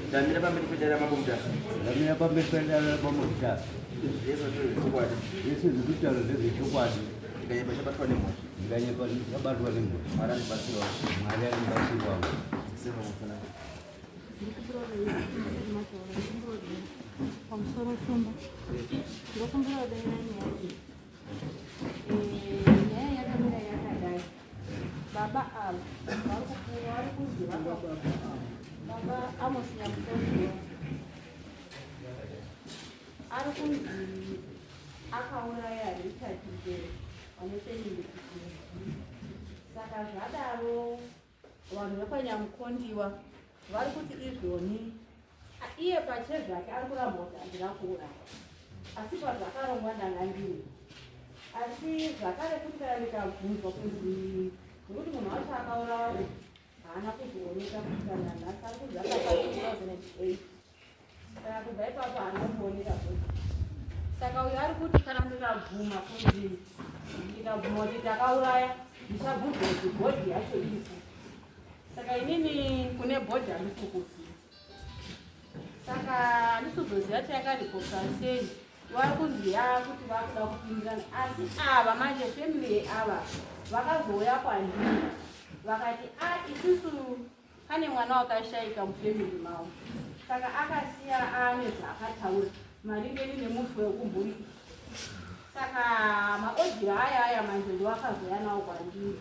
Ndamira pamberi pedare raMambo Mutasa. Ndamira pamberi pedare raMambo Mutasa. Zvese zvechokwadi. Zvese zvekutaura ndezvechokwadi. Ndikanyepa chabatwa nemhosva. Ndikanyepa chabatwa nemhosva. Mwari ari mubatsiri wangu. Mwari ari mubatsiri wangu. Pamusoro Shumba. Ndokumbira dai nyaya iyi. Nyaya yakamira yakadai. Baba ava vari kupuwa vari kunzi baba Amos Nyamukondiwa ari kunzi akauraya Richard Mbere vane family saka zvadaro vanhu vekwanyamukondiwa vari kuti izvoni iye pachezvake ari kuramba kuti handina kuuraya asi pazvakarongwa ndanga ndiri asi zvakare kuti kana ndikabvunzwa kunzi nekuti munhu wacho akaurawa haana kuzooneka kusvika nanhasi ari kunzi akafa 2008 saka kubva ipapo haana kuoneka futi saka uyo ari kuti kana ndikabvuma kunzi ndikabvuma kuti ndakauraya ndichabvunzwa kuti bhodhi yacho iripo saka inini kune bhodhi handisi kuziva saka handisi kuzoziva kuti yakaripota sei vari kunzi yakuti vakuda kupindirana asi ava manje family yeava vakazouya kwandiri vakati a ah, isusu Pane mwana wakashaika mufamily mavo saka akasiya ane zvaakataura maringeni nemufi wekumhuri saka maodhiro aya aya manje ndoakazouya nawo kwandiri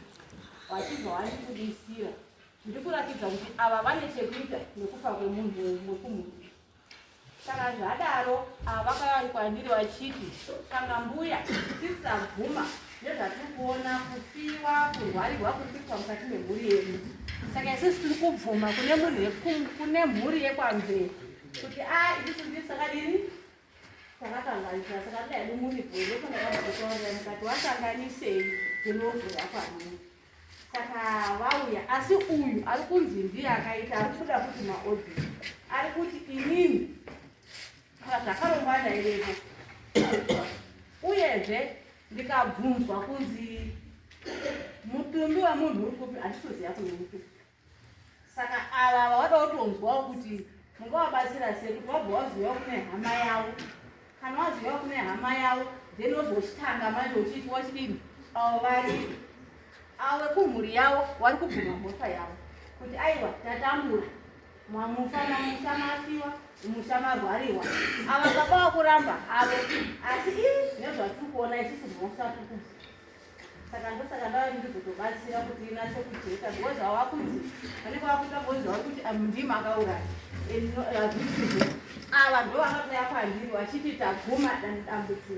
vachibva vandibudisira zviri kuratidza kuti ava vane chekuita nekufa kwemunhu wekumhuri Saka zvadaro ava vakauya vari kwandiri vachiti saka mbuya sisi tabvuma nezvatiri kuona kufiwa kurwarirwa kuri kuitwa mukati memhuri yedu saka isusu tiri kubvuma kune munhu kune mhuri yekwamvee kuti a isusu ndii takadini takakanganisa saka toda hedu muripo ndopandakabva mukati wakanganisei ndinovhura kwamuri saka vauya asi uyu ari kunzi ndiye akaita ari kubuda futi maaudio ari kuti inini zvakarongwa ndaivepo uyezve ndikabvunzwa kunzi mutumbi wemunhu uri kupi handitoziva kune mutumbi saka ava vavada kutonzwawo kuti mungavabatsira sei kuti vabva waziva kune hama yavo kana waziva kune hama yavo then wozochitanga manje uchiti wachidini avo vari avo vekumhuri yavo vari kubvuma mhosva yavo kuti aiwa tatambura mamufa mamusha mafiwa musha marwariwa ava baba vakuramba avo asi ii nezvatiri kuona isusu mhosva tiri kubvuma saka ndosaka ndava ndizotobatsira kuti inatse kujeka because hava kunzi vanenge vakuita bonzi vari kuti ah, ndimi akauraya hazvisizvo ava ndo vakatouya kwandiri vachiti taguma dambudziko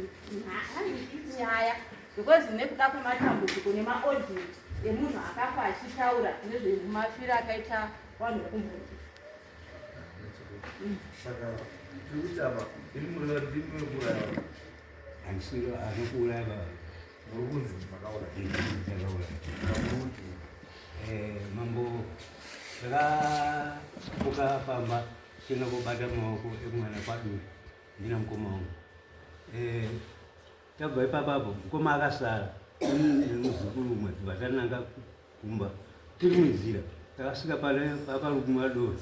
nyaya because nekuda kwematambudziko nemaaudio emunhu akafa achitaura nezvemafiro akaita vanhu vekumhuri saka tiri kuti apa iri murikuuraya Handisiro anokuuraya baba. Muri kunzi makauraya. Ndakauraya. Eh, mambo takamuka pamba tienda kobata maoko emwana kwaduri ndina mukoma wangu. Eh, tabva ipapapo mukoma akasara nemuzukuru umwe tibva tananga kumba tiri munzira takasvika pane pakarumwa doro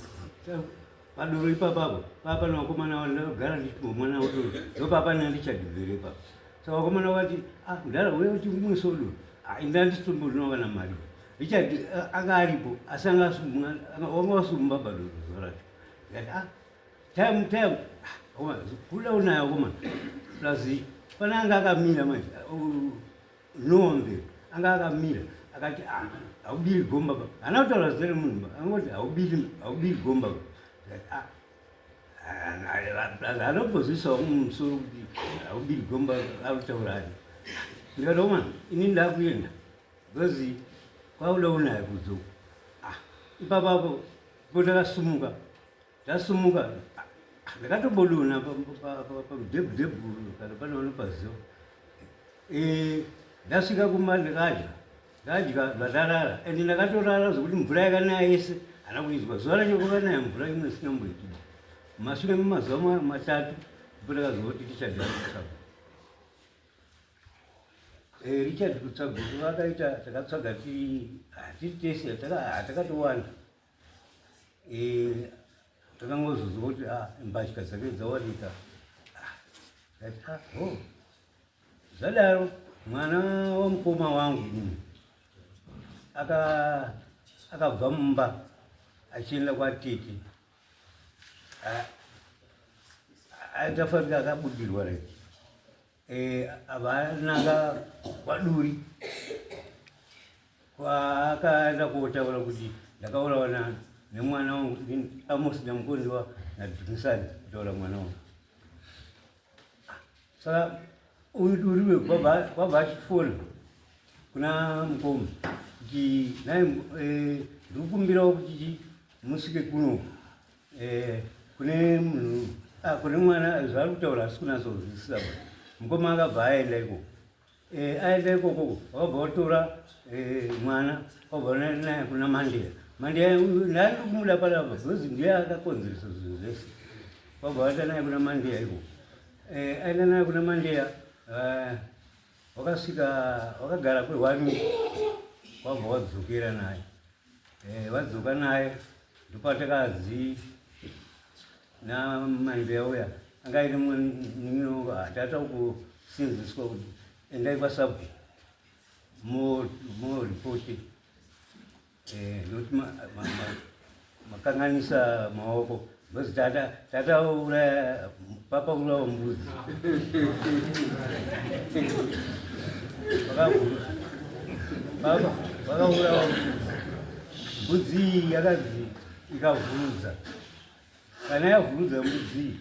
Padoro ipapapo paa pane vakomana vandakagara ndichimbomwa navo doro ndopaa pane Richard Mhere ipapo saka vakomana vakati ah mudhara uya uchimwisawo doro ah inda ndisitombonwa kana mari Richard eh, anga aripo asi anga wanga wasumba padoro zuva racho ndikati ah time time ah, kuda unayo vakomana plus pane anga akamira manje Noah Mvere anga akamira akati ah, haubiri gomba ba haana kutaura zita remunhu ba angoti haubiri haubiri gomba ba ah, anopozvisawo mumusoro kuti haubiri gomba arikutaura ani ndikati omana ini ndakuenda because kwakuda unaya kudzoka ah, ipapapo po takasumuka Ndasumuka ndakatombodonha pamudhebhudhebhu kana pane vanopaziva eh, ndasvika kumba ndikadya ndadya zvandarara and ndakatorara zvekuti mvura yakanaya yese hana kuizwa zuva racho kwakanaya mvura imwe isina mboitika mashure memazuva matatu ndipo ndakazoti tichadya kutsvaga eh, richard kutsvaga vakaita takatsvaga tiri tese takatowanda Eh, Takangozozwa kuti ah, mbatya dzake dzawanika. Ndati ah, ho. Zvadaro mwana wamukoma wangu inini akabva mumba achienda kwatete. Aitafanira akabudirwa right. Eh, avananga kwaduri kwaakaenda kotaura kuti ndakaurawa nemwana wangu Amos Nyamukondiwa naDhumisani kutaura mwana wangu. Saka uyu duriwe kwabva achifona kuna mukoma kuti nai eh, ndikukumbirawo kuti musvike kuno eh, kune munhu ah, kune mwana zvaari kutaura asi kunatsonzwisisa mukoma akabva aenda ikoko. Eh, aenda ikoko wakabva watora eh, mwana wabva naye kuna Mandeya. Mandeya ndari kumuda panapa because ndiye akakonzeresa zvinhu zvese. Wabva waenda naye kuna Mandeya ikoko. Eh, aenda naye kuna Mandeya wakasvika wakagara kwe one week wabva wadzokera naye. Vadzoka naye ndopatakazi naMandeya uya anga aine munin'ina wangu hatata kusinziswa kuti endai kwasabhu moripoti nokuti makanganisa maoko because tata tatauraya papa urawa mbudzi papa vakaurawa mbudzi mbudzi iyi yakanzi ikavhurudza kana yavhurudza mbudzi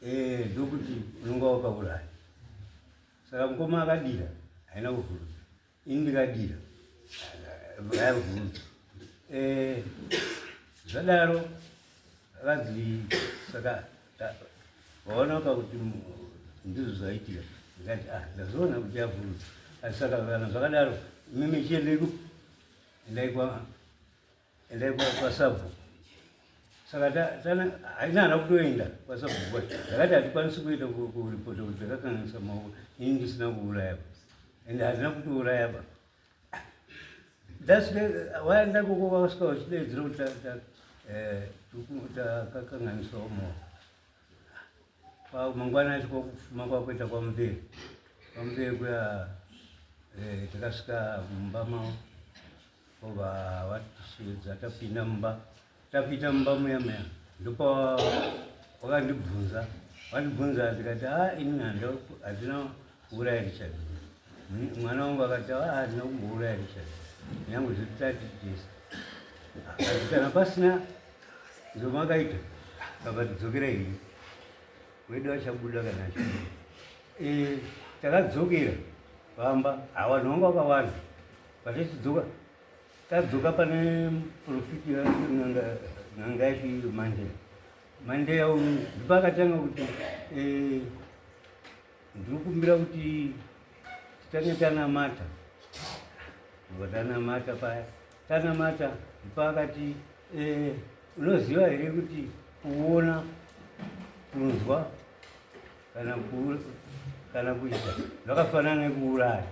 eh, ndokuti unonga wakauraya saka mukoma akadira haina kuvhurudza ini ndikadira yavhurudza eh, zvadaro akanzi saka waonaka kuti ndizvo zvaitika ndikati ah ndazoona kuti yavhurudza asi saka kana zvakadaro mimi chiendei endai kwa endai kwasabhuku saka haina hana kutoenda kwasabhuku kwacho ndakati hatikwanisi kuita kuripota kuti ndakakanganisa maoko ini ndisina kuuraya ende handina kutouraya ba that's waenda koko wakasvika uchideedzera kuti takakanganisawo maoko mangwana acho kwakufuma kwakuita kwamuviri kwamuviri kuya takasvika mumba mavo Vobva vatisheedza tapinda mumba. Tapinda mumba muya muya ndopa wakandibvunza wandibvunza ndikati a ah, ini handina kuuraya Richard. Mwana wangu akati a ah, handina kumbouraya Richard. Nyange zvekutati tese. Akati kana pasina zvomakaita akabva tidzokera ini. Wedu achabuda kana achabuda. Eh, takadzokera pamba hawanhu vanga vakawanda. Patichidzoka tadzoka pane profiti n'anga yacho iyo Mandeya. Mandeya uyu ndipakatanga kuti eh, ndiri kukumbira kuti titange tanamata. Ndobva tanamata paya. Tanamata ndipakati eh, unoziva here kuti kuona kunzwa kana kuita zvakafanana nekuuraya.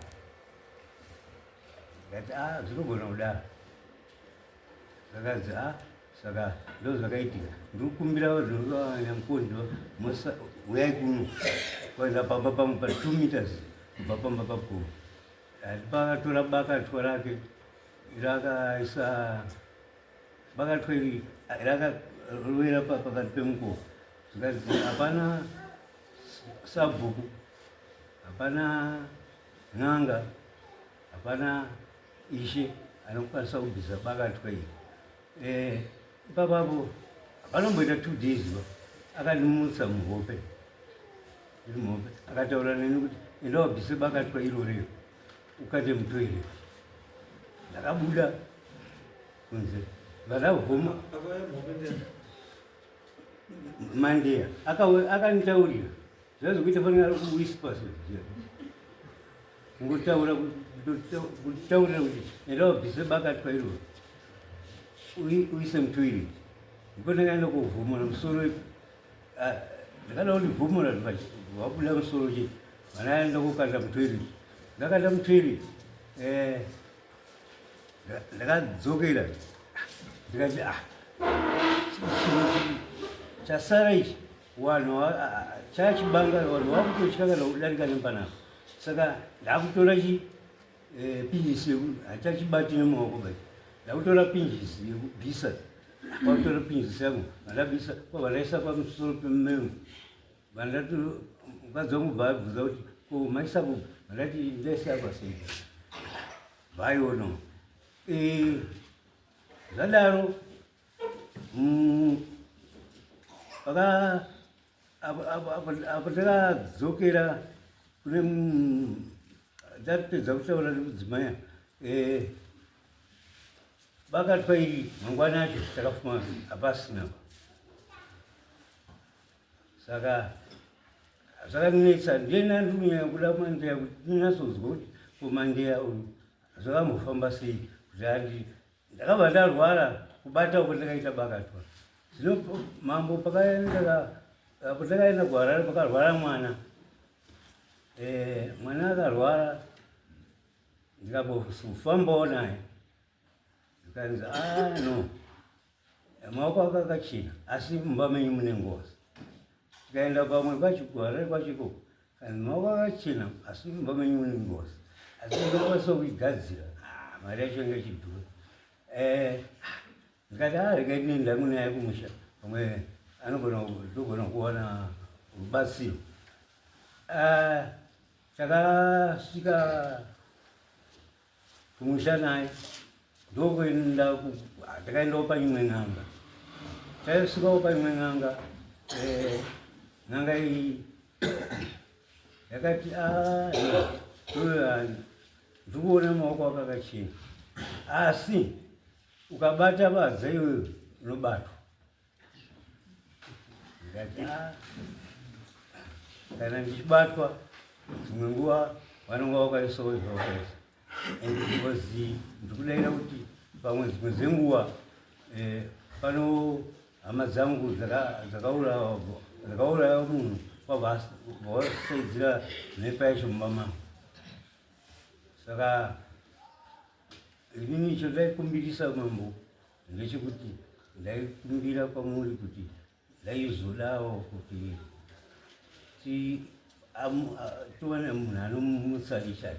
Ndikati ah zvinogona kudaro. Zvakanzi ah saka ndozvakaitika. Ndikukumbira vanyamukondo uyai kuno kuenda pamba pangu pa 2 meters kubva pamba pakuru. Pakatora bakatwa rake rakaisa bakatwa iri rakarovera pakati pemukova. Zvikanzi hapana sabhuku hapana n'anga hapana ishe anokwanisa kubvisa bakatwa iri eh, ipapapo vanomboita 2 days ba akandimutsa muhope iri muhope akataura neni kuti enda wabvise bakatwa irorero ukate mutoilet ndakabuda kunze vandabvuma Mandeya akanditaurira zvazokuita fanira ari kuwhisper kungotaura kutaurira kuti enda wabvise bakatwa iroro uise mutoilet ndipo ndakaenda kovhomora musoro ndakada kundivhomora wabuda musoro chete vanaenda kokanda mutoilet ndakanda mutoilet eh, ndakadzokera ndikati ah Chasara ichi vanhu chachibanga vanhu vakutotya kana kudarika nepanapa saka ndakutora chi eh, pinjisi hachachibati nemaoko but ndakutora pinjisi yekubvisa kwakutora pinjisi yangu vandabvisa kwabva ndaisa pamusoro pemumengo vandati mukadzi wangu bva abvunza kuti ko maisa kupi vandati ndaisa pasei vaiono eh, zvadaro paka apo takadzokera kune ndapedza kutaura nemudzimai eh, bakatwa iri mangwana acho takafuma hapasina saka zvakanetsa ndiyena ndikunyanya kuda mandeya kuti ndinyatsonzwa kuti komandeya uyu zvakambofamba sei kuti andi Ndakabva ndarwara kubata uko ndakaita bakatwa. Zvino mambo pakaenda apo takaenda kuHarare pakarwara mwana. Eh, mwana akarwara ndikambofambawo naye. Ndikanzi ah no. Maoko ake akachena asi mumba menyu mune ngozi. Tikaenda pamwe pacho kuHarare kwacho ikoko kanzi maoko akachena asi mumba menyu mune ngozi. Asi ndinokwanisa kuigadzira ah, mari yacho inge ichidhura. Eh, ndikati ah regai ndinoenda hangu naye kumusha pamwe anogona togona kuwana rubatsiro. Ah, takasvika kumusha naye ndokuenda takaendawo paimwe n'anga taisvikawo paimwe n'anga eh, n'anga iyi yakati ah, ndikuona maoko ako akachena asi ukabata badza iyoyo unobatwa ndikati ah, kana ndichibatwa dzimwe nguva vanonga vakaisawo zvavakaisa and because ndikudaira kuti pamwe dzimwe dzenguva eh, pano hama dzangu dzakauraya munhu kwabva vasaidzira mhepo yacho mumba mangu saka inini icho ndaikumbirisa mambo ndechekuti ndaikumbira kwamuri kuti ndaizodawo kuti tiwane munhu anomutsa Richard.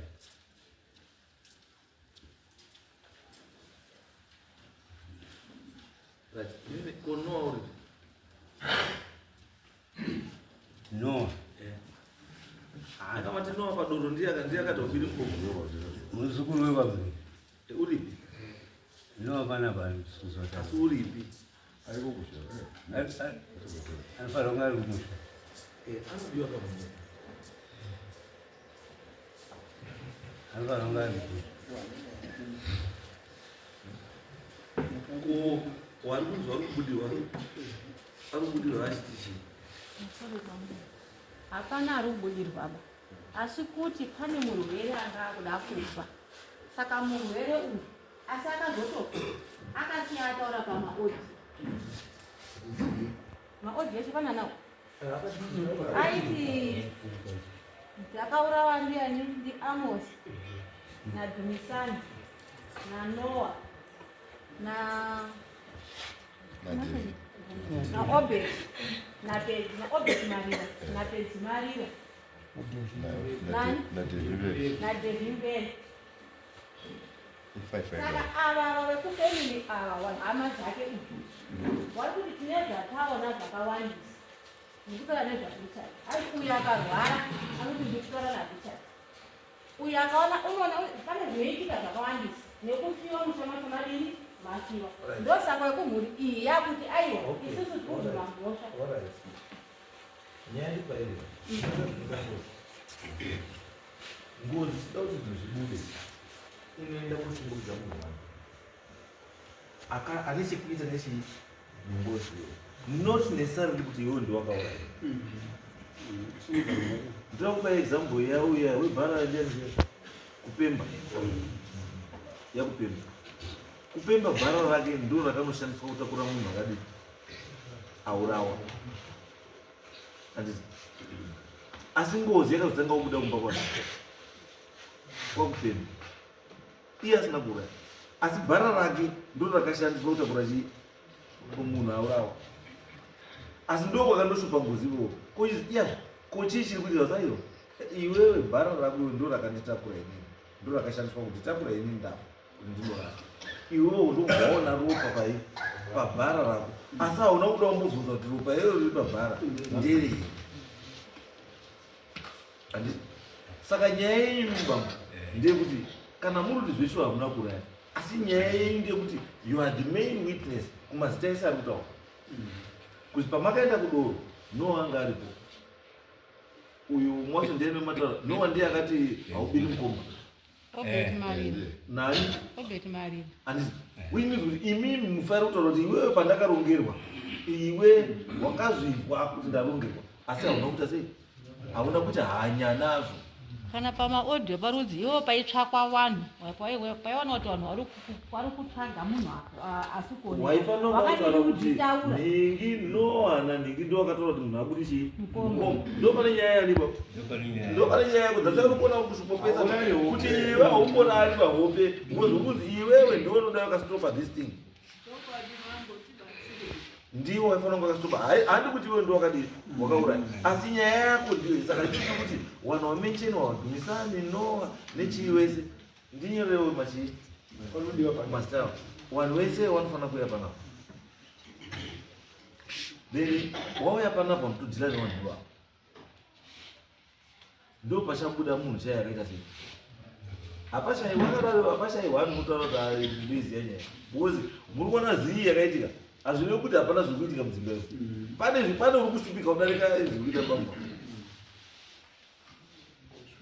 Right. Ko Noah uripi? Noah. Eh. Akamati Noah padoro ndiye ndiye akati wabiri mukoko. Muzukuru wekwamuri. Eh, uripi? Noah pana pano suzota. Asi uripi? Ari kumusha. Anofanira kunge ari kumusha. Eh, anodiwa kamunhu. Anofanira kunge ari kumusha. Ko wari kunzi wari kubudirwa ari kubudirwa achiti chii? Hapana ari kubudirwa ba. Asi kuti pane murwere anga akuda kufa. Saka murwere uyu asi akazotofa akasiya ataura pamaodi. Maodi yacho pana nawo. Aiti ndakaurawa ndiani ndi Amos naDumisani naNoah na naObed naPedzi naObed Marira naPedzi Marira naDevi Mbele. Saka ava ava vekufamily ava hama dzake vari kuti tine zvataona zvakawandisa ndikutaura nezvaRichard. Ari uyu akarwara anoti ndikutaura naRichard. Uyu akaona unoona pane zvinoitika zvakawandisa nekufiwa musha macho madini mafiwa. Ndosaka wekumhuri iyi yakuti aiwa isusu tikubvuma mhosva. Nyaya iri pairi. Ngozi sida kuti zvinhu zvibude inoenda kushungurudza munhu wani ane chekuita nechii nengozi iyoyo not necessarily kuti iwewe ndiwakauraya ndoda kupa example yauya webhara kupemba yakupemba kupemba bhara rake ndo rakanoshandiswa kutakura munhu akadii aurawa handiti asi ngozi yakazotanga kubuda kumba kwake kwakupemba iye asina kuuraya asi bhara rake ndo rakashandiswa kutakura chii Munhu aurawa asi ndo kwakandoshupa ngozi ivovo. Iya, ko chii chiri kuitika saiyo? Iwewe bhara rako ndo rakanditakura inini, ndo rakashandiswa kunditakura inini ndafa kuti ndinoraswa. Iwewe ndobvaona ropa pai pabhara rako, asi hauna kuda kumbobvunza kuti ropa iro riri pabhara nderei. Handiti? Saka nyaya yenyu mubambo ndeyekuti kana muri kuti zveshuwa hamuna kuuraya, asi nyaya yenyu ndeyekuti you are the main witness kumazita ese ari kutaura kuti pamakaenda kudoro Noa anga aripo, uyu umwe wacho ndiye nemataura. Noa ndiye akati haubiri mukoma. Robert Marira. Nani? Robert Marira. Handiti? Which means kuti imimi mufanira kutaura kuti iwewe pandakarongerwa iwe wakazvizwa kuti ndarongerwa, asi hauna kuita sei, hauna kuita hanya nazvo. Kana pamaaudio parudzi ivo paitsvakwa vanhu, paiwana kuti vanhu vari kutsvaga munhu asi kuoneka. Waifanira kutaura kuti kuzvitaura. Nhingi Noa nanhingi ndo wakataura kuti munhu abudi chii? Mukoma. Mukoma. Ndo pane nyaya yanipo, ndo pane nyaya yako dzasaka kuona kusvipopesa kuti iwe haumborari pahope because ukunzi iwewe ndiwe unoda wakastopa this thing, ndiwo waifanira kunge wakastopa. Handi kuti iwe ndo wakadii wakauraya, asi nyaya yako ndiyo. Saka chii kuti vanhu wamentionwa waDhumisani, Noa nechii wese, ndinyorewo machii mazita vanhu wese vanofanira kuuya panapa. Then wauya panapa mutodeala nevanhu ivavo, ndo pachabuda munhu chai akaita sei. Hapashai wakadaro, hapashai vanhu munotaura kuti ndoiziya nyaya, because muri kuona zii yakaitika. Hazvirevi kuti hapana zviri kuitika mudzimba iyo. Pane uri kushupika kudarika zviri kuita bambo.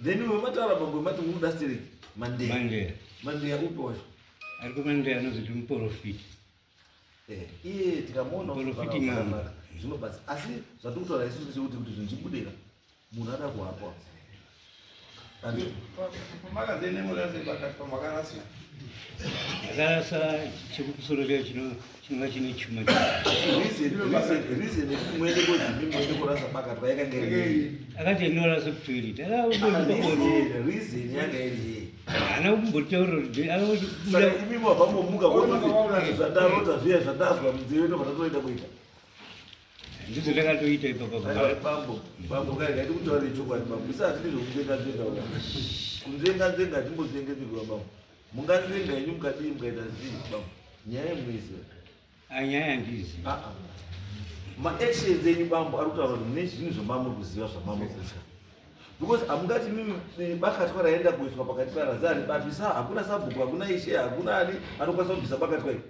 Then iwe mataura bambo mati muri kuda stereki Mandeya. Mandeya. Mandeya upi wacho? Ari kuMandeya anozoti muprofiti. Iye tikamuona Muprofiti n'anga. Zvinobatsira, asi zvatiri kutaura isusu chekuti kuti zvinhu zvibudeka munhu ada kuhapwa. Pamakarasa. Akarasa chekumusoro chacho chinova chine chuma. Reason yekuti muende kodzimi, muende korasa bakatwa yakanga iri yei? Akati inorasa kutoilet. Reason yanga iri yei? Haana kumbotaura kuti Saka imi mabva kuti zvandarota zviya, zvandazwa munzeve, ndobva ndatoenda kuita. Ndizvo ndakatoita ipapa. Aiwa, bambo, bambo kai, ngaiti kutaura chokwadi bambo, isa hatidi zvokunzenga nzenga. Kunzenga nzenga hatimbozengedzerwa bambo. Munganzenga henyu mukadii, mukaita zvii bambo, nyaya yemunoiziva. Anyaya handizi. Ah, ah. Maactions enyu bambo ari kutaura kuti mune zvinhu zvamamuri kuziva, zvamamuri kutya, because hamungati mimi bakatwa raenda kuiswa pakati parazi haribatwi sa hakuna sabhuku, hakuna ishe, hakuna ani anokwanisa kubvisa bakatwa iri.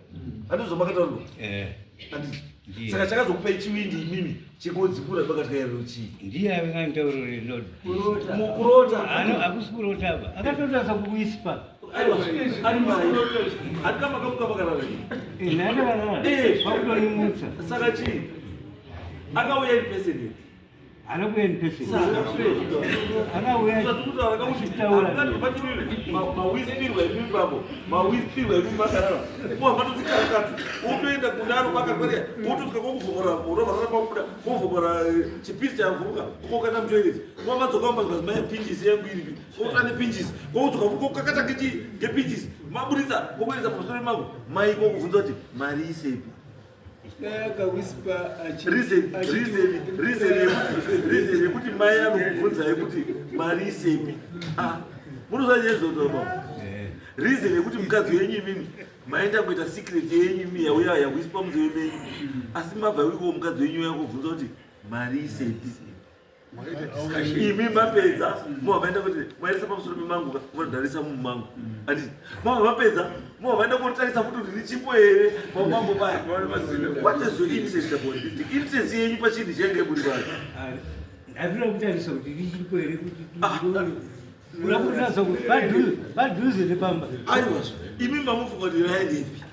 Handizvo zvamakataurwa? Eh. Handiti? Ndiye. Saka chakazokupei chiwindi imimi chekudzipura bakatwa iro chii? Ndiye avikanditaurire lord. Mukurota? Hakusi kurota apa, akatotarisa kuwhisper. Aiwa, ari mai handika makamuka makarara? Ndakarara kwakutonimutsa. Saka chii, akauya in person here? Haana kuuya in person, akauya achitaura. Mawhispirwa imi bambo, mawhispirwa imi makarara, muhambatoti karakatu wotoenda kudaro pakatwaria, wotosvika kokuvhomora, unovharara pakubuda kovhomora chipisi chavhumuka kokanda mutoilet, mamadzoka mumazikazi mai pinjisi yangu iripi, kotora nepinjisi, kokudzoka kokakata ngepinjisi, maburitsa kokuendesa pamusoro mangu mai, kokubvunza kuti mari isepi. Reason yekuti mai anokubvunzai kuti mari isepi, ah, munozachezotoba reason yekuti mukadzi wenyu imimi maenda kuita secret yenyu imi yauya yawhisper munzeve menyu, asi mabva wiko mukadzi wenyu yakubvunza kuti mari isepi, imi mapedza mobva maenda kuti mairisa pamusoro pemangu, modarisa mumangu. Anditi mobva mapedza, mobva maenda kotarisa futi kuti richipo here pamambo paya? What is your interest about this thing? Interest yenyu pachinhu chenge muri pano? Ndafira kutarisa kuti richiripo here, kuti kuda kutarisa kuti padhuze nepamba. Aiwa, imi mamufunga kuti raendepi?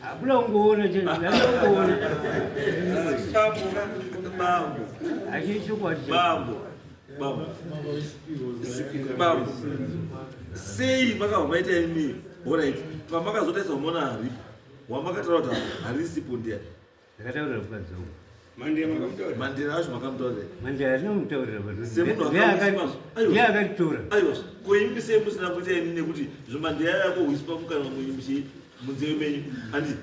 Hakuna kungoona, ndada kungoona. Bambo. Hachii chokwadi. Bambo, bambo, bambo, sei makabva maita imi? Alright, pamakazotarisa mona haripo, wamakataura kuti harisipo ndiani? Ndakataurira mukadzi wangu. Mandira acho makamutaurira? Mandira atinamutaurira. Semunhu akawhisper. Aiwa. Ndiye akatitora. Aiwa, ko imi sei musina kuita ini nekuti zvimandira yako whisper mukanwa munzeve menyu? Handiti?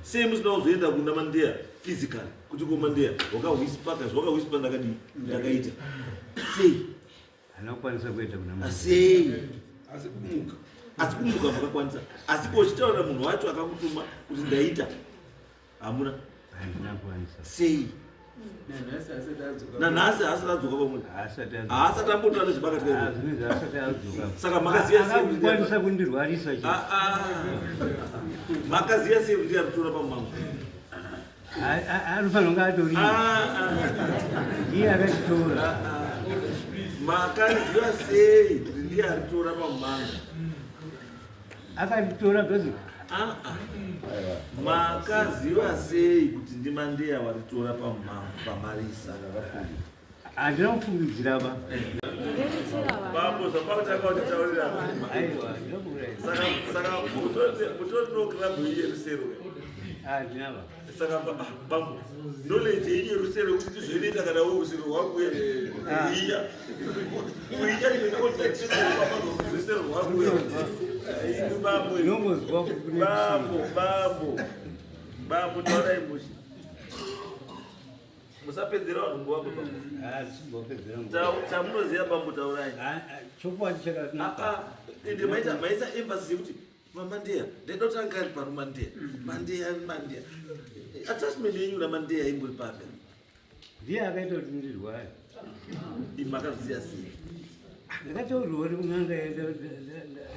Sei musina kuzoenda kuna Mandeya physically kuti ko Mandeya wakahwispaka zvawakahwispa ndakadii ndakaita sei? Haana kukwanisa kuenda kuna Mandeya. Sei? Asi kumuka. Asi kumuka makakwanisa. Asi ko uchitaura munhu wacho akakutuma kuti ndaita hamuna. Handina kukwanisa. Sei? Nanhasi asati adzoka. Nanhasi asati adzoka pamwe. Haasati adzoka. Haasati ambotora nezvepakati Ah, zvinhu zvaasati adzoka. Saka makaziya sei kuti Akakwanisa kundirwarisa chete. Ah, ah. Makaziya sei kuti aritora pamumango? Anofanira kunge atori. Ah, ah. Ndiye akachitora. Ah, ah. Makaziva sei kuti ndiye aritora pamumango? Akatitora because Ah, ah. Makaziva sei kuti ndiMandeya waritora pamumango pamarisa? Handina kufungidzira ba. Bambo zvapakutanga kutitaurira. Aiwa, handina kuuraya. Saka saka mutori no club iyi yerusero. Handina ba. Saka bambo knowledge yenyu yerusero kuti tizoinoita kana wo rusero rwakuya. Kuiya. Kuiya rusero rwakuya. Imi bambo. Ndinongozwa kune Bambo, bambo. Bambo taurai mushe. Musapedzera vanhu nguva baba. Handisimbopedzera nguva. Chamunoziva bambo taurai. Ah, ah, chokwadi chakanaka. Ah, ah, ende maita maisa emphasis yekuti vamandeya ndaida kuti anga ari pano Mandeya. Mandeya Mandeya. Attachment yenyu naMandeya imbori papi? Ndiye akaita kuti ndirware. Imi makazviziva sei? Ndakataurirwa kuti kun'anga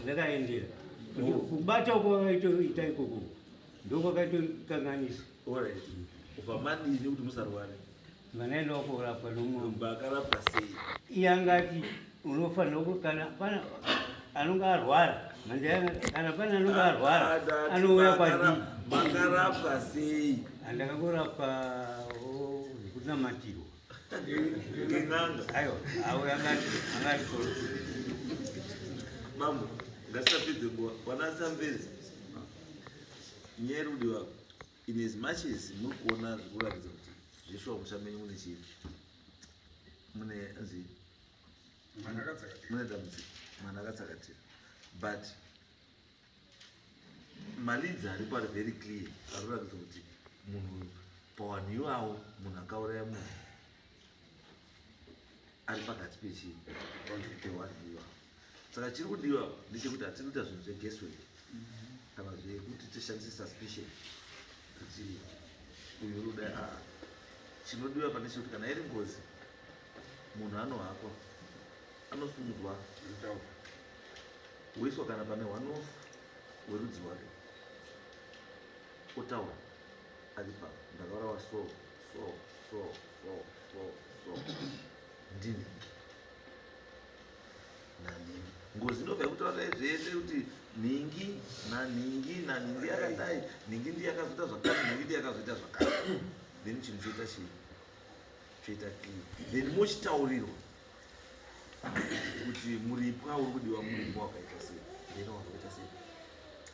ndakaendera. Kuti kubata kwakaita ikoko ndokwakaitokanganisa. Alright. Ubva madini kuti musarware? Vanaenda korapwa nomumwe. Makarapwa sei? Iye angati unofanira ku kana pana anonge arwara Mandeya kana pane anonge arwara anouya kwandiri. Makarapwa sei? Handakangorapwa zvekunamatirwa. Ngen'anga. Aiwa, auya angati angati Bambo, ngasapedze nguva. Wanasambezi. Nyaya iri kudiwa in as much as muri kuona zvikuratidza kuti zveshuwa musha menyu mune chii? Mune nzi mune dambudziko mwana akatsakatira but maleads aripo ari very clear arikuratidza kuti munhu uyu pawanhu iwawo munhu akauraya munhu ari pakati pechii pewanhu iwawo. Saka chiri kudiwa ndechekuti hatiri kuita zvinhu zveguesswork kana zvekuti tishandise suspicion kuti uyu uri kudai. Aa, chinodiwa pane chekuti kana iri ngozi munhu anohakwa anosumudzwa woiswa kana pane one off werudzi rwake otaura ari papo ndakaurawa so so so so so so ndini nanhingi. Ngozi inobva yekutaura zvese kuti nhingi nanhingi nanhingi yakadai, nhingi ndiye yakazoita zvakati, nhingi ndiye yakazoita zvakati, then chinhu choita chii? Choita clear. Then mochitaurirwa kuti muripwa uri kudiwa muripwa wakaita sei, then wakaita sei.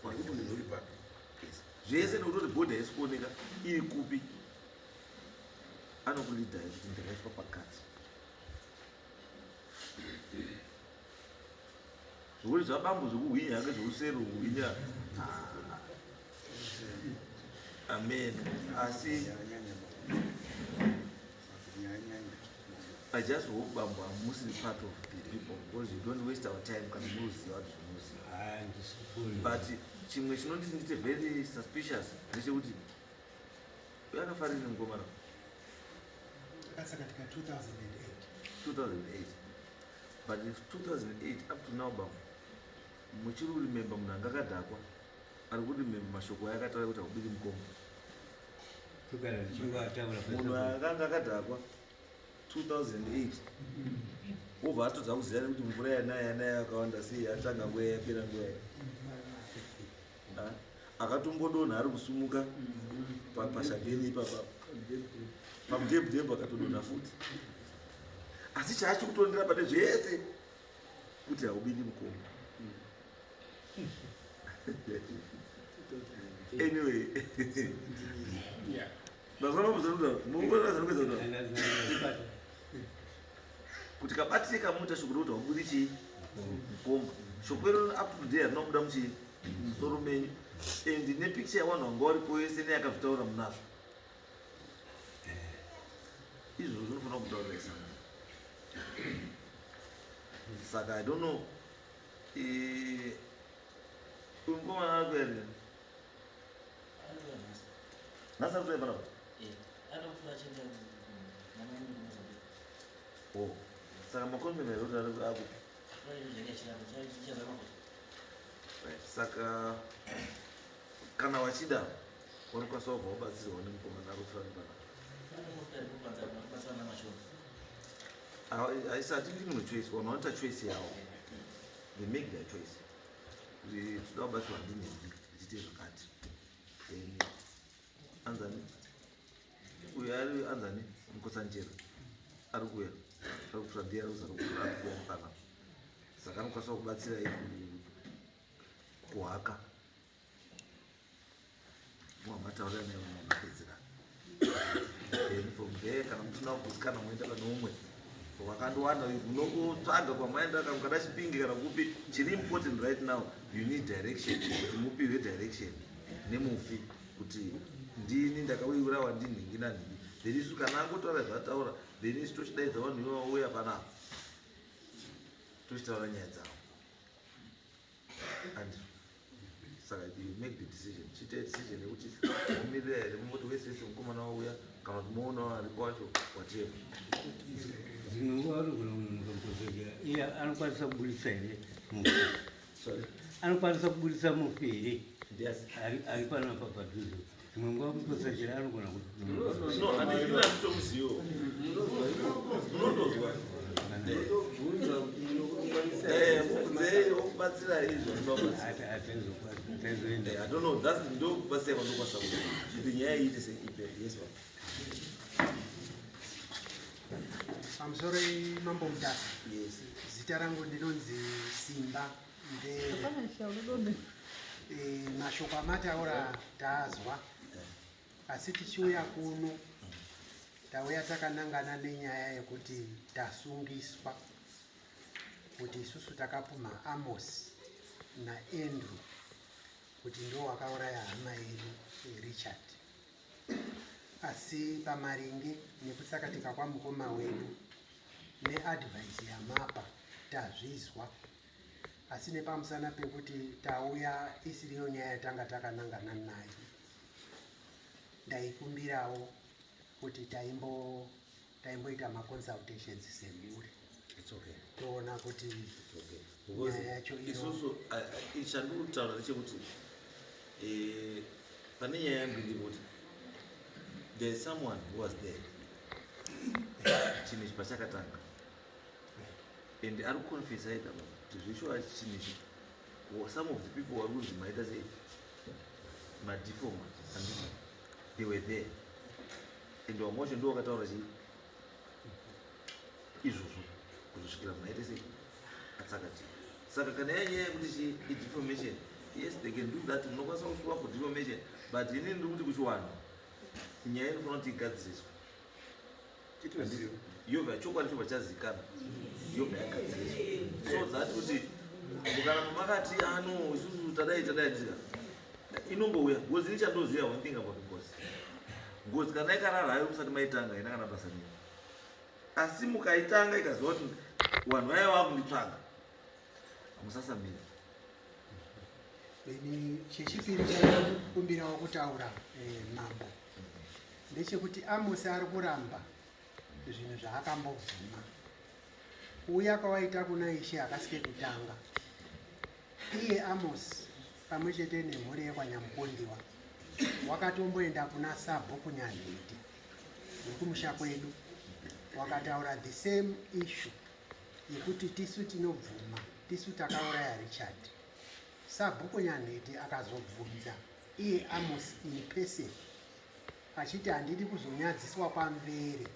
Kuti munhu uri papi. Yes. Zvese nekutoti bhodha haisi kuoneka iri kupi, anokulidhai kuti ndakaiswa pakati. Zvekuti zvabambo zvekuhwinya ngezveusero kuhwinya. Amen. Asi I just hope bambo hamusiri part of the people because you don't waste our time kana munoziva kuti zvinoziva. But chimwe chinonditi ndite very suspicious ndechekuti uyo akafarira mukomana. Akatsakatika 2008. 2008. But if 2008 up to now bambo muchiri kuremember munhu anga akadhakwa ari kuremember mashoko ayakataura kuti haubiri mukomba. Togara tichingoataura. Munhu akanga akadhakwa 2008 wobva atodza kuziva nekuti mvura yanaya yanaya yakawanda sei, yatanga nguva yapera nguva Ah, akatombodonha ari kusumuka pashadeni ipapa pamudhebhudhebhu akatodonha futi, asi chaachi kutondera pane zvese kuti haubiri mukomba. Anyway, mazvanokuita kuti kabatire kamuita shoko rekuti haubudi chii mukomba, shoko iro up to today harina kubuda muchii musoro menyu. And nepicture yavanhu vanga varipo yese neyakazvitaura munazvo. Izvozvo zvinofanira kutaurisa. Saka I don't know. Uyu mukomana ari kuya rini? Nhasi ari kuya panapa? Oh, saka makonfirm here kuti ari akupi? Right, saka kana vachida vanokwanisa kubva vabatsirwa nemukomana ari kufamba panapa. Haisi hatidi munhu choice, vanhu vanoita choice yavo. They make their choice. Kuti toda kubatsirwa ndinhingi tichiite zvakati. Then anzani uyu ari anzani Mukotsanjera ari kuuya ari kufura ndiye ari kuzara ari kuuya panapa. Saka anokwanisa kubatsirai kuhaka. Mwamataurira naye mwamapedzerana. Then from there kana muchina kugutsikana moenda pane umwe wakandowanda unongotsvaga kwamaenda kana mukada Chipinge kana kupi. Chiri important right now, you need direction, kuti mupiwe direction nemufi kuti ndini ndakaurawa ndinhingi nanhingi. Then isu kana angotaura zvataura, then isu tochidaidza vanhu ivavo vauya panapa tochitaura nyaya dzavo. And saka you make the decision, chiita decision yekuti mumirira here mungoti wese wese mukomana wauya kana kuti moonawo aripo wacho, whatever. Dzimwe nguva vanogona kunonoka kuzogera. Iye anokwanisa kuburitsa here mufi? Sorry? Anokwanisa kuburitsa mufi here? Yes. Ari panapa padhuze. Dzimwe nguva Mukotsanjera anogona kunonoka. No, handina kutomuzivo unondozwa. Mubvunzei okubatsira izvo zvinobatsira. Ataizoenda. I don't know, that's ndo kubatsira kwandokwanisa kuti nyaya iyi ite seipere. Yes, ba. Pamusoro, Mambo Mutasa. Yes. Zita rangu ndinonzi Simba Ndere. Mashoko amataura taazwa, asi tichiuya kuno tauya takanangana nenyaya yekuti tasungiswa kuti isusu takapumha Amos naAndrew kuti ndo wakauraya hama yedu Richard. Asi pamaringe nekutsakatika kwamukoma wedu neadvice yamapa tazvizwa, asi nepamusana pekuti tauya isiriyo nyaya yatanga takanangana nayo, ndaikumbirawo kuti taimboita maconsultations semhuri. It's okay. Toona kuti It's okay. Because nyaya yacho isusu chandiri kutaura ndechekuti pane nyaya yangu ndikuti there is someone who was there chinhu ichi pachakatanga and ari kuconfessa ega kuti zveshuwa chinhu ichi, some of the people vari kunzi maita sei madefoma anditi they were there and vamwe vacho ndo vakataura chii izvozvo kuzosvikira munhu aite sei atsakatika. Saka kana yanyaya yekuti chi idefamation, yes, they can do that, munokwanisa kusuwa for defamation, but inini ndiri kuti kuchiwanhu nyaya inofanira kuti igadziriswe. Titoziva. Yobva chokwadi chobva chazikanwa, yobva yagadziriswa, so that kuti mukaramba makati ano isusu tadai tadai tika inongouya ngozi. Ini chandoziva, one thing about ngozi, ngozi kana ikarara hayo musati maitanga haina kana basa nei, asi mukaitanga ikaziva kuti vanhu vaya vakunditsvaga, hamusasamira. Ini chechipiri chaikumbirawo kutaura, mambo, ndechekuti Amosi ari kuramba zvinhu zvaakambobvuma. Kuuya kwawaita kuna ishe hakasike kutanga. Iye Amosi pamwe chete nemhuri yekwaNyamukondiwa wakatomboenda kuna Sabhuku Nyanhete wekumusha kwedu, wakataura the same issue yekuti tisu tinobvuma, tisu takauraya Richard. Sabhuku Nyanhete akazobvunza iye Amos in person achiti, "Handidi kuzonyadziswa kwamvere,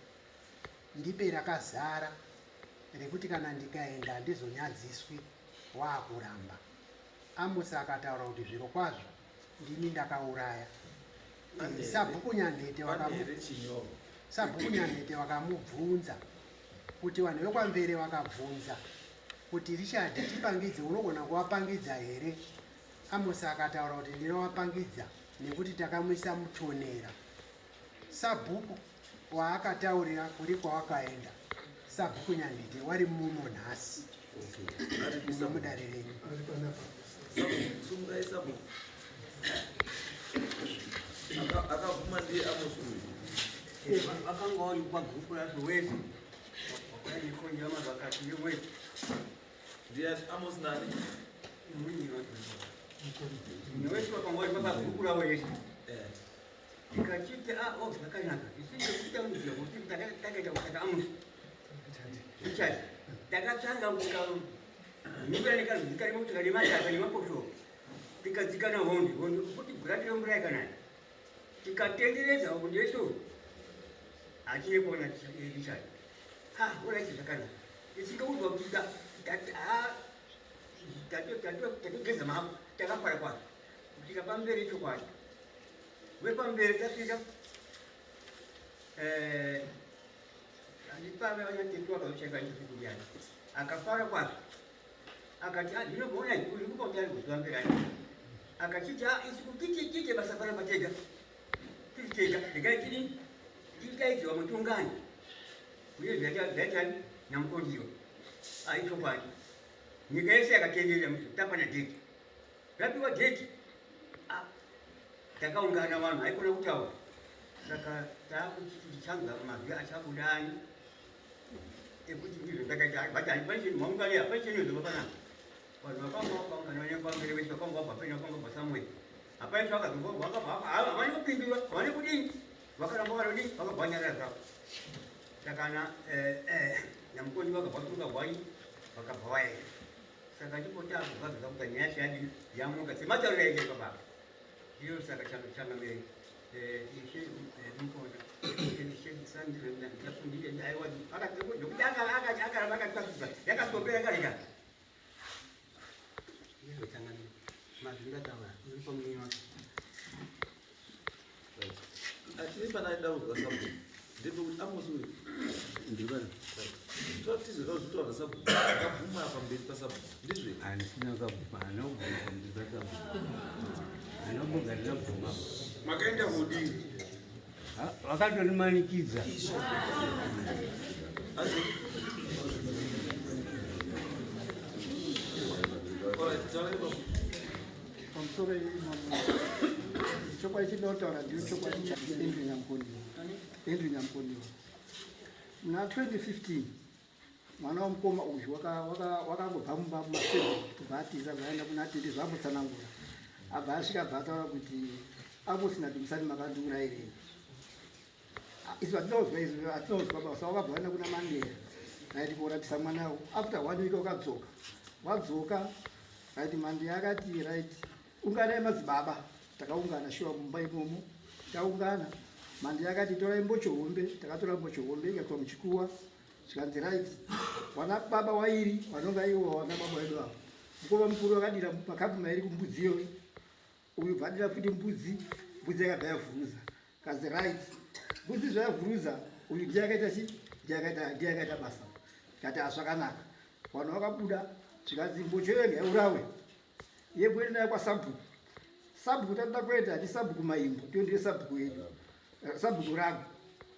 ndipe rakazara rekuti kana ndikaenda handizonyadziswi." Waakuramba. Amos akataura kuti zviro kwazvo ndini ndakauraya. Sabhuku Nyanhete Pane here chinyoro? Sabhuku Nyanhete vakamubvunza kuti vanhu vekwamvere vakabvunza kuti Richard tipangidze, unogona kuvapangidza here? Amosi akataura kuti ndinovapangidza nekuti takamuisa mutonera. Sabhuku waakataurira kuri kwawakaenda sabhuku Nyanhete wari muno nhasi muno mudare renyu. Sumukai sabhuku. Akabvuma ndiye Amos uyu. Vakanga vari pagupu racho wese wakaikonjama vakati newese. Ndiye Amos nani? Newese vakanga vari pagupu ravo rese. Tikachiti ah oh zvakanaka. Isu tekuita muziya kuti takaita kutaka Amos. Richard takatsvanga kuka nyumba nekarwizi karimo kuti kane mataka nemaposho tikadzika nahondi hondi kuti gurati remvura yakanaya tikatenderedza hondi yeso hatine kuona Richard ah oraiti zvakanaka ichingaudzwa kuti tatogeza mapo takafara kwazvo kusvika pamberi chokwadi wepamberi tasvika handipave vanyatetu vakazocheka ndikuyani akafara kwazvo akati ah ndinokuona uri kupa kuti ari kuziva mberi acho akachiti ah isu kuti tiite basa panapa tega tiri tega regai tiri tidaidzwa mutiungane uye zvaitani namukondiwa aichokwadi nyika yese yakatenderera musi tapana dheti rapiwa dheti ah, takaungana vanhu haikona kutaura saka taakuchiti tichanzwa mazwi achabudani ekuti ndizvo ndakaita but handipane chinhu maungane hapane chinhu zvoba panapa vanhu vakanga vakaungana vane vese vakanga vabva pene vakanga vabva somewhere hapane chavakazovakabva havane kupindura havane kudini vakaramba vanodini vakabva vanyarara zvavo saka na eh, eh, namukoni vakabva vasunga hwai vakabva vaenda saka ndipo taakubva kuti nyaya yacho yadini yamuka sematauriro aita ipapapa ndiyo saka changamire eh, ishe mukonda akaramba akatwasuka yakasombera yakareka ndizvo changamire mazwi ndataura uri pamunini wake Achiri pana aida kuzwa sabhuku ndepekuti Amos uyu ndibana tizwe zvitaura sabhuku akabvuma pamberi pasabhuku ndizvo handisina kabvuma handina kubvuma pamberi pasabhuku handina kubvuma ndina kubvuma Makaenda kudii? Vakatonimanikidza. Alright, taurai baba. Pamusoro chokwadi chinotaura ndiyo chokwadi chaAndrew Nyamukondiwa. Andrew Nyamukondiwa muna 2015 mwana wamukoma uyu wakangobva mumba mumaseve kubva atiza bvaenda kuna tete zvambotsanangura abva asvika abva ataura kuti Amos naDumisani makandiurairei isu hatinozwa izvi hatinozwa basa wakabva waenda kuna Mandela right kurapisa mwana after one week wakadzoka wadzoka right Mandela akati right unganai madzibaba takaungana shuwa mumba imomo taungana Mandela akati torai mbocho hombe takatora mbocho hombe ikaitwa muchikuwa zvikanzi right wana baba wairi vanonga iwo wana baba wedu ava mukoma mukuru akadira makapu mairi kumbudzi iyoyo uyu bvadira futi mbudzi mbudzi yakabva yavhuruza kazi right mbudzi zvayavhuruza uyu ndiye akaita chi ndiye akaita ndiye akaita basa kati azvakanaka vanhu vakabuda zvikanzi mbocho iyo ngaiurawe yekuenda nayo kwasabhuku sabhuku tatoda kuenda ndi sabhuku maimbo ndiyo ndiye sabhuku yedu sabhuku rago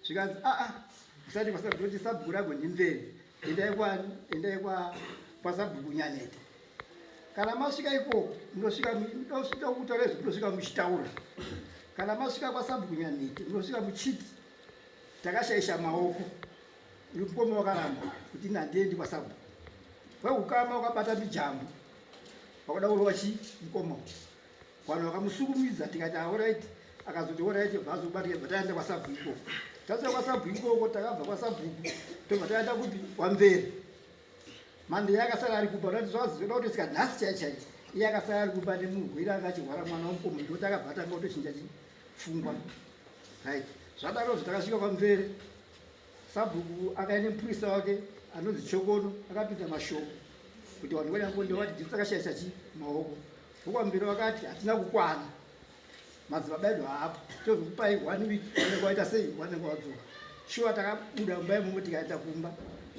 zvikanzi aa usati kwasabhuku kuti sabhuku rago ndimvere endai kwani endai kwa kwasabhuku nyanete kana masvika ikoko munosvika munosvika kutaura izvi munosvika muchitaura kana masvika kwasabhuku nyanete munosvika muchiti takashaisha maoko uyu mukoma wakaramba kuti ini handiendi kwasabhuku weukama wakabata mijambo wakuda kurova chi mukoma vanhu vakamusukumidza tikati aorit akazoti orit bva azobatika bva taenda kwasabhuku ikoko tasvika kwasabhuku ikoko takabva kwasabhuku tobva taenda kupi kwamvere Mande akasara ari kumba ndati zvazoda kuti sika nhasi chai chai iye akasara ari kumba nemurwere anga achirwara mwana wamukoma ndikuti akabva atanga kutochinja pfungwa right zvadaro zvo takasvika kwamvere sabhuku akaenda mupurisa wake anonzi chokono akapinza mashoko kuti vanhu vanyangonde vati ndisu takashaisa chi maoko vokwamvere vakati hatina kukwana madzibaba edu haapo tozokupai one week wanenge waita sei wanenge wadzoka shuwa takabuda mumba imomo tikaenda kumba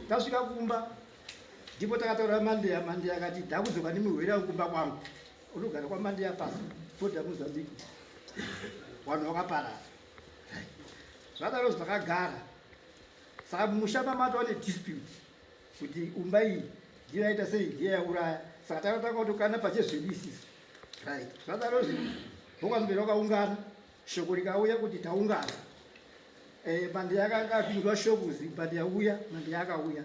tasvika kumba ndipo takataura mandeya mandeya akati ndakudzoka nemurwere wangu kumba kwangu Unogara kwaMandiya pasi bhodha Mozambique. Vanhu vakaparara. Zvadaro zvakagara. Saka mumusha mamatova nedispute kuti umba iyi ndiyo yaita sei, ndiyo yauraya. Saka takatanga kutokana pachezvedu isisu. Right. Zvadaro zvi vokwamberi vakaungana, shoko rikauya kuti taungana. Eh, Mandeya akanga apindwa shoko kuzi Mandeya uya, Mandeya akauya.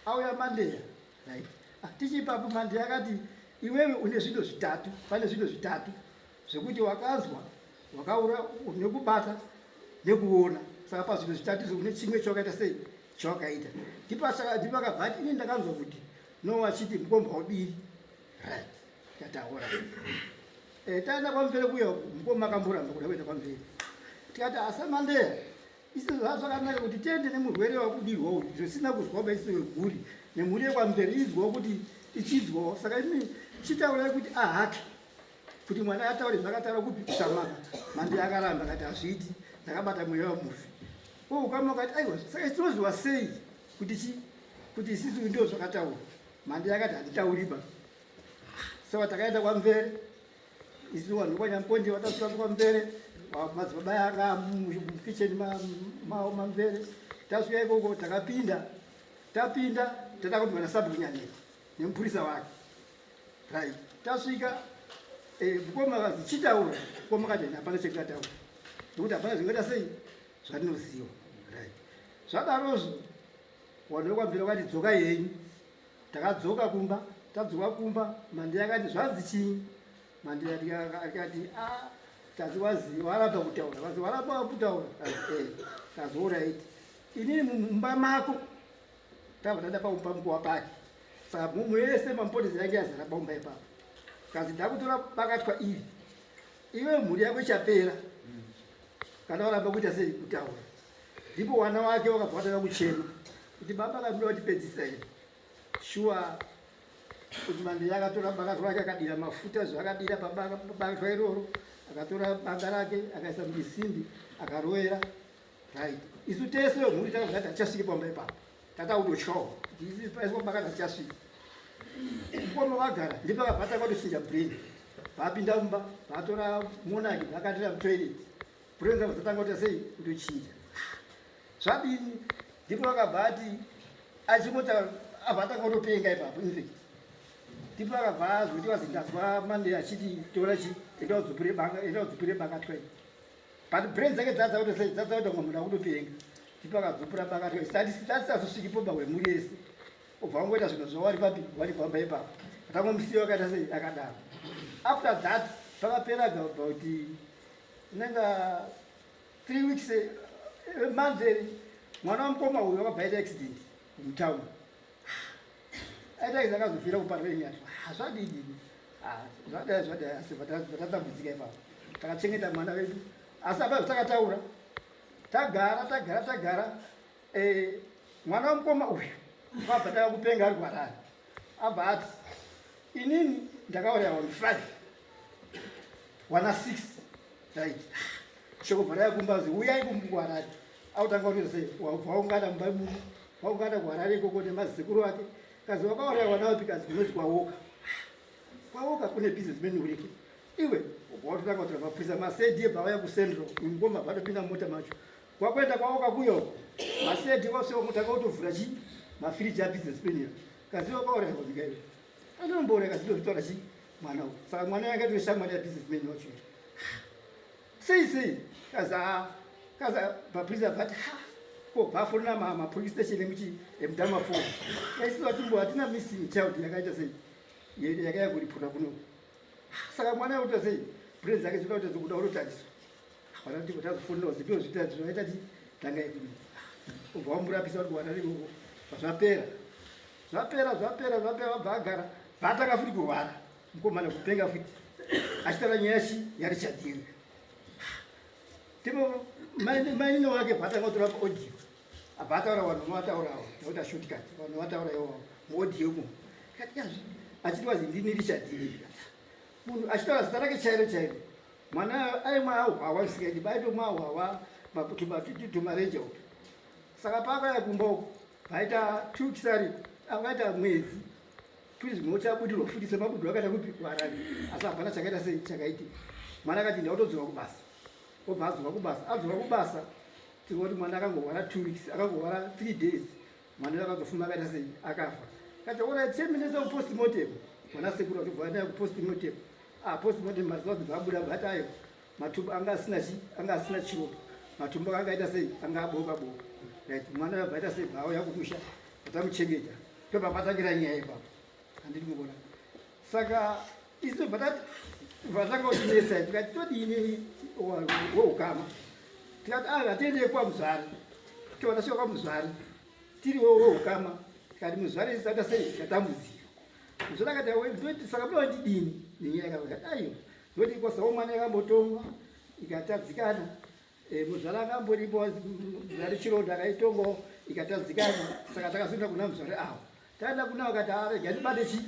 Auya Mandeya. Right. Ah, tichipapo Mandeya akati iwewe une zvido zvitatu, pane zvido zvitatu zvekuti wakanzwa, wakaura nekubata nekuona. Saka pazvido zvitatu izvo une chimwe chawakaita sei? Chawakaita. Ndipo ndipo akabva ati ini ndakanzwa kuti no achiti mukomba wabiri. Right. Tataura. Eh, taenda kwaMvere kuya mukoma akamboramba kuda kuenda kwaMvere. Tikati asa Mandeya isu zvakanaka kuti tiende nemurwere wakudirwa uyu zvisina kuzwa baisu wemhuri nemhuri yekwaMvere izwawo kuti ichizwawo. Saka imi chitaurai kuti ahake kuti mwana ataure zvakataura kupi kusamaka. Mandeya akaramba akati hazviiti, ndakabata mweya wemufi. Ko ukama ukati aiwa, saka tinoziwa sei kuti chi kuti isisu ndio zvakataura. Mandeya akati handitauriba. Saka takaenda kwaMvere isu vanhu kwanyamukonje vatasvika kwaMvere madzibaba anga mukicheni maMvere. Tasvika ikoko takapinda, tapinda tada kupindwa nasabhuku Nyaneti nemupurisa wake. Right. Tasvika mukoma akazi chitaura, mukoma akati hapana chekungataura nekuti hapana zvingaita sei zvatinoziva. Right. Zvadarozvo vanhu vekwaMvere vakati dzokai henyu. Takadzoka kumba, tadzoka kumba Mandeya akati zvanzi chii? Mandeya akati a tazi wazi waramba kutaura, wazi waramba kutaura. Eh, tazi alright. Inini mumba mako tabva taenda paumba mukuwa pake. Saka mumwe yese mamupotezi yange yazara paumba ipapo. Kazi ndakutora bakatwa iri. Iwe mhuri yako ichapera. Kana waramba kuita sei kutaura. Ndipo wana wake wakabva watanga kuchema kuti baba akabuda watipedzisa here. Shuwa kuti Mandeya akatora bakatwa rake akadira mafuta zvaakadira pabakatwa iroro, akatora banga rake akaisa muchisimbi akaroera. Right. Isu tese vemhuri takabva tati hatichasviki pamba ipapo. Tatautotyawo kuti isi paiswa bakatwa hatichasviki. Mukoma vagara ndipo akabva atanga kutochinja brain. Vapinda mumba vatora monaki vakatira mutoilet. Brain dzavo dzatanga kuita sei kutochinja. Zvadini ndipo akabva ati achingota abva atanga kutopenga ipapo infact. Ndipo akabva azoti wazi ndazwa Monday achiti tora chi enda udzupure banga enda udzupure bakatwa iri. But brain dzake dzadza kuti sei dzadza kuti munhu akutopenga. Ndipo akadzupura bakatwa iri. Sati sati pomba wemhuri yese. Ubva wangoita zvinhu zvawari papi wari pamba ipapo. Atangomusiya wakaita sei akadaro. After that pakapera about inenge 3 weeks month mwana wamukoma uyu wakabva aita accident mutown. Aita accident akazofira kuParirenyatwa. Zvadini? Zvadai zvadai asi vatatambudzika ipapo. Takachengeta mwana wedu asi apa zvatakataura tagara tagara tagara mwana wamukoma uyu wabva tanga kupenga ari kuHarare. Abva ati inini ndakauraya vanhu 5 wana 6. Right. Shoko bva raya kumba zi uyai kuHarare. Autanga kutoita sei wabva waungana mumba imomo waungana kuHarare ikoko nemazisekuru ake. Kazi wakauraya wana wapi? Kazi kunoti kwawoka. Kwawoka kune businessman uriko. Iwe watotanga kutora mapurisa masedi ebva vauya kucentral mukoma vatopinda mumota macho. Kwakuenda kwawoka kuyo masedi wose wamutanga kutovhura chi mafiriji abusinessman iyo. Kazi wakauraya nyika iyo. Anombouraya kazi ndozvitaura chi mwana uyu. Saka mwana yanga tori shamwari yabusinessman wacho. Sei sei kaza kaza mapurisa vati ha ko bvafonera mapolice station emuchi emudama 4. Kaisi vatimbo hatina missing child yakaita sei yakaya kuripota kuno. Saka mwana yakuita sei brain dzake dzinoda kuita dzekuda kutotariswa. Hapana ndipo tazofonera kuti ndizvo zvita zvinoita ti tanga yedu. Ubva wamurapisa kuti kuwana ikoko. Zvapera. Zvapera zvapera zvapera vabva agara. Vatanga futi kurwara. Mukomana kupenga futi. Achitaura nyaya chi yaRichard iyo. Ndipo mainini wake vatanga kutora audio. Abva ataura vanhu vataurawo. Nekuti shortcut. Vanhu vataura iwawo. Muaudio umo. Kati yazvi. Achiti wazi ndini Richard. Munhu achitaura zita rake chairo chairo. Mwana aimwa hwawa zvisingaiti baitomwa hwawa tumarenje utu. Saka paakauya kumba uku vaita 2 weeks ariko akaita mwedzi. Tuti zvimwe uchabudirwa futi semabudirwo akaita kupi kuHarare, asi hapana chakaita sei chakaitika. Mwana akati ndautodzoka kubasa, obva adzoka kubasa, adzoka kubasa tikuti mwana akangorwara 2 weeks, akangorwara 3 days, mwana akazofuma akaita sei, akafa. Kati alright, cheminesa kupostmortem. Mwana sekuru achibva naye kupostmortem. Ah, postmortem mazuva dzibva abuda, bati ayo matumbu anga asina chi anga asina chiropa, matumbu anga aita sei, anga aboka boka. Right, mwana yabva aita sei, bva auya kumusha, tamuchengeta, tobva patangira nyaya ipapo, handiri kuona. Saka isu vatanga kutinetsa, tikati todini weukama? Tikati a ngatiendei kwamuzvari. Toona svika kwamuzvari tiri weukama, tikati muzvari isi taita sei, tatambudzika. Muzvari akati, "Ndoti saka munoda ndidini nenyaya?" Yakati aiwa, ndoti kwasawo mwana yakambotongwa ikatadzikana. Muzvari akamboripo, muzvari Chironda akaitongawo ikatadzikana. Saka takazoenda kuna muzvari avo. Taenda kuna vakati, "Ah, regai tibate chi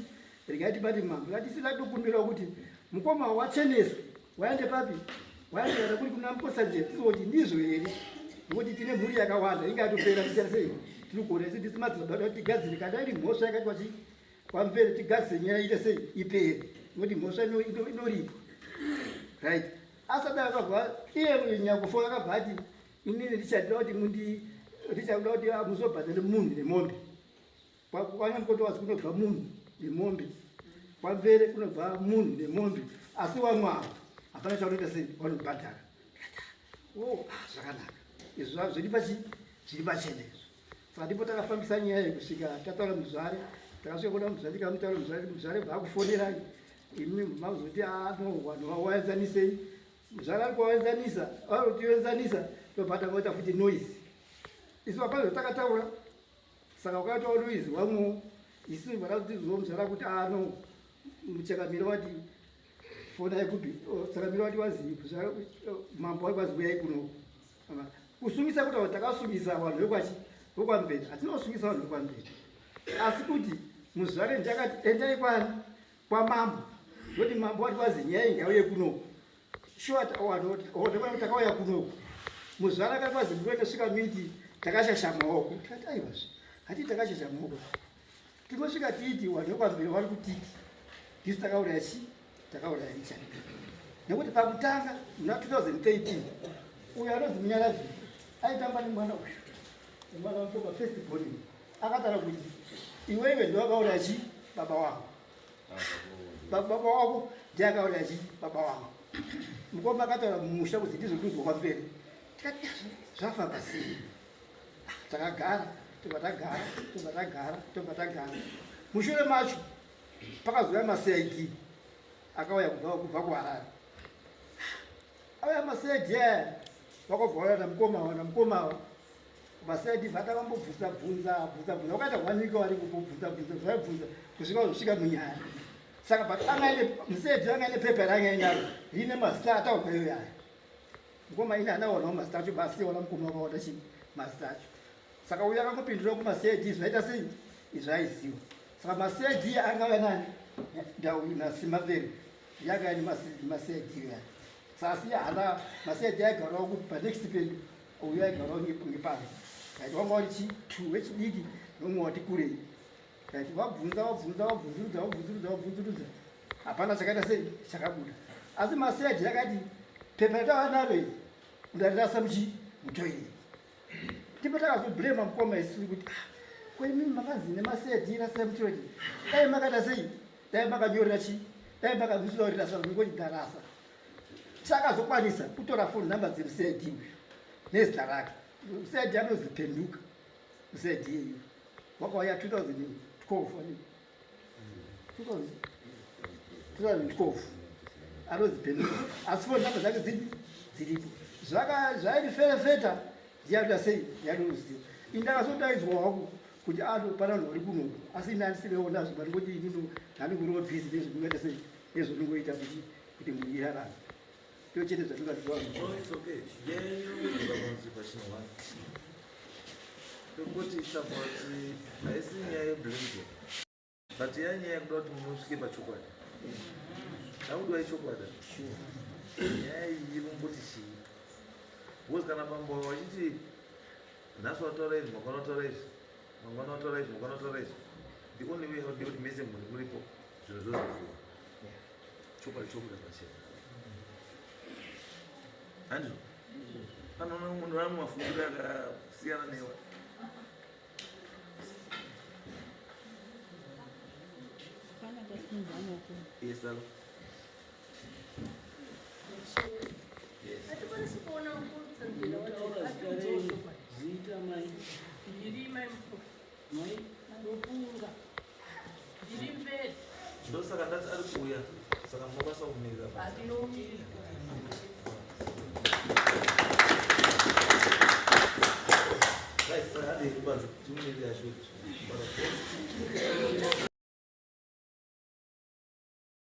regai tibate mambo." Tikati isi tatokumbirawo kuti mukoma wacheneswe, waende papi, waende kana kuri kuna Mukosanjera, tizoti ndizvo here, nokuti tine mhuri yakawanda ingatopera ticha sei tiri kuona isi ndisi madzibaba, tigadzire kana iri mhosva yakaitwa chi kwamvere, tigadzire nyaya ite sei, ipere, nokuti mhosva inoripwa. Right, asati akabva iye Nyakufoka akabva ati, "Inini ndichadira kuti mundi ndichakuda kuti muzobhadhare munhu nemombe." KwanyaMukoto wazi kunobva munhu nemombe, kwaMvere kunobva munhu nemombe, asi wamwe avo hapana chaunoita sei vanobhadhara. O, ah, zvakanaka izvo, zviri pachi zviri pachena izvo. Saka ndipo takafambisa nyaya yekusvika tataura muzvare. Takasvika kuona muzvare, tikamutaura muzvare. Muzvare bva akufonerai imi, mazoti ano vanhu vawaenzanisei. Muzvare ari kuwaenzanisa, vari kutienzanisa, tobva tangoita futi noise. Isu hapana zvatakataura. Saka ukaitawo noise wamwewo, isu vakatizivo muzvare kuti ano muchakamiro wati fonai kupi, chakamiro wati wazi mambo wazi uyai kuno kusungisa, kuti takasungisa vanhu vekwachi vekwaMvere. Hatina kusungisa vanhu vekwaMvere, asi kuti muzvare ndakati endai kwani kwamambo, nokuti mambo wati wazi nyaya ingauye kunoku. Shuwa takauya kunoku, muzvare akati wazi munoendosvika miti takashasha maoko. Tikati aiwazve, hati takashasha maoko, tinosvika tiiti vanhu vekwaMvere vari kutiti ndisu takauraya chi takauraya Richard, nekuti pakutanga muna 2013 uyo anonzi Munyaradzi aitamba nemwana uyu, nemwana wamukoma first born, akataura kuti iwewe ndiwakauraya chi baba wangu, baba wako ndiye akauraya chi baba wangu. Mukoma akataura mumusha kuti ndizvo nduzwa kwaMvere. Tikati zvafamba sei? Takagara, tobva tagara, tobva tagara, tobva tagara. Mushure macho pakazouya maCID akauya kubva kuHarare. Auya maCID aya, vakabva vauya namukoma, namukoma maCID vata vambobvunza bvunza bvunza bvunza, vakaita one week vari kubvunza bvunza, zvaibvunza kusvika kuzosvika munyaya. Saka but anga aine muCID, anga aine pepa raanga ainaro riine mazita ataurwa iyoyo aya. Mukoma ine anaonawo mazita acho basi, ona mukoma wakaona chi mazita acho. Saka uyo akangopindura kumaCID zvaita sei, izvo aiziva. Saka maCID angauya nani, ndauyu naSimavere yanga aine maCID aya. Saka asi haana maCID aigarawo kuti panext pedu, uyo aigarawo ngepano. Right, wanga uri chi two wechidiki nomwe wati kurei. Right, vabvunza, vabvunza, vabvunzurudza, vabvunzurudza, vabvunzurudza, hapana chakaita sei chakabuda. Asi maCID akati pepa ratava naro iri undarirasa muchi mutoilet. Ndipo takazobhurema mukoma isusu kuti, "Ah, ko imimi makanzi nemaCID rasai mutoilet, dai makaita sei, dai makanyorera chi dai makamusinorira ngoti ndarasa." Chakazokwanisa kutora phone number dzemuCID uyu nezita rake. MuCID anozi Penduka. MuCID iyeyu wakauya 2012, 2012, anozi Penduka, asi phone number dzake dzidi dziripo. Zvairiferefeta ndiyakuita sei yanoziva. Indakazodaidzwa wangu kuti ano pana vanhu vari kunoku, asi ini handisireona zvo, ndingoti inini ndandingoriwo busy nezvindingaita sei nezvondingoita kuti munhu irarame. Ndo chete zvatingaziva. Oh, it's okay. Yenyu pamunzikwa chinhu one. Tokuti it's about haisi nyaya yeblame, but yanyaya yekuda kuti munosvike pachokwadi. Takudiwa ichokwadi. Nyaya iyi iri kumboti chii? Because kana bambo vachiti nhasi wataura izvi, mangwana wataura izvi, mangwana wataura izvi, mangwana wataura izvi. The only way out ndekuti mese munhu muripo zvinhu zvozovuwa chokwadi chobuda pachena. Handizvo? Panoona munhu vamwe mafungiro akasiyana newa. Yes, hello. Hatikwanisi kuona kutsanzira wacho atiudzewo chokwadi. Zita mai. Ndiri mai Mupofu. Mai. Mupunga. Ndiri mvere. Ndosaka ndati ari kuuya saka munokwanisa kumirira basa. Atinomirira. Right, saka handei kubanze timumirira shuti.